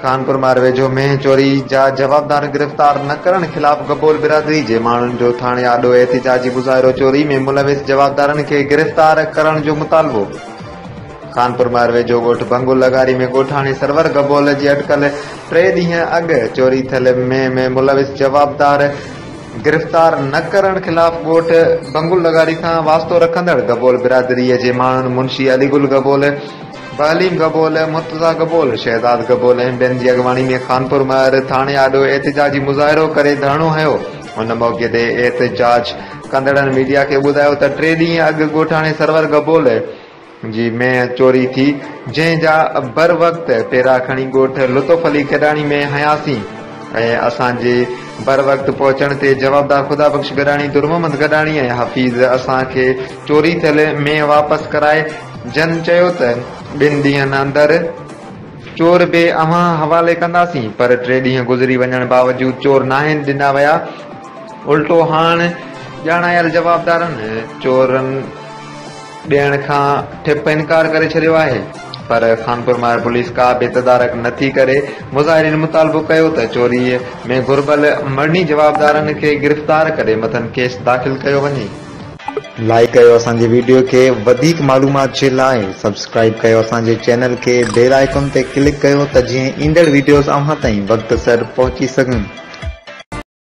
خانپور مهر ويجهو مينهن چوري جا جوابدار گرفتار نه ڪرڻ خلاف گبول برادري جي ماڻهن جو ٿاڻي آڏو احتجاجي مظاهرو، چوري ۾ ملوث جوابدارن کي گرفتار ڪرڻ جو مطالبو. خانپور مهر ويجهو ڳوٺ بنگل لغاري ۾ ڳوٺاڻي سرور گبول جي اٽڪل 3 ڏينهن اڳ چوري ٿيل مينهن ۾ ملوث جوابدار گرفتار نه ڪرڻ خلاف ڳوٺ بنگل لغاري سان واسطو رکندڙ گبول برادري جي ماڻهن منشي علي گل گبول، بهليم گبول، مرتضيٰ گبول، شهزاد گبول ۽ ٻين جي اڳواڻي ۾ خانپور مهر ٿاڻي آڏو احتجاجي مظاهرو ڪري ڌرڻو هنيو. ان موقعي تي احتجاج ڪندڙن ميڊيا کي ٻڌايو ته 3 ڏينهن اڳ ڳوٺاڻي سرور گبول جي مينهن چوري ٿي، جنهن جا بروقت پيرا کڻي ڳوٺ لطف علي گڏاڻي ۾ هنياسين ۽ اسان جي بروقت پهچڻ تي جوابدار خدا بخش گڏاڻي، درمحمد گڏاڻي ۽ حفيظ اسان کي چوري ٿيل مينهن واپس ڪرائي جن چيو ته 2 ڏينهن اندر چور به اوهان حوالي ڪنداسين، پر 3 ڏينهن گذري وڃڻ باوجود چور ناهن ڏنا ويا، الٽو هاڻ ڄاڻايل جوابدارن چورن ڏيڻ کان ٺپ انڪار ڪري ڇڏيو آهي، پر خانپور مهر پوليس ڪا به تدارڪ نه ٿي ڪري. مظاهرين مطالبو ڪيو ته چوري ۾ گهربل مڙني جوابدارن کي گرفتار ڪري مٿن ڪيس داخل ڪيو وڃي. لائيڪ ڪيو اسان جي ويڊيو کي وڌيڪ معلومات جي لاء سبسڪرائيب ڪيو اسان جي چينل کي بيل آئيڪن تي ڪلڪ ڪيو ته جيئن ايندڙ ويڊيوز اوهان تائين وقت سر پهچي سگهن.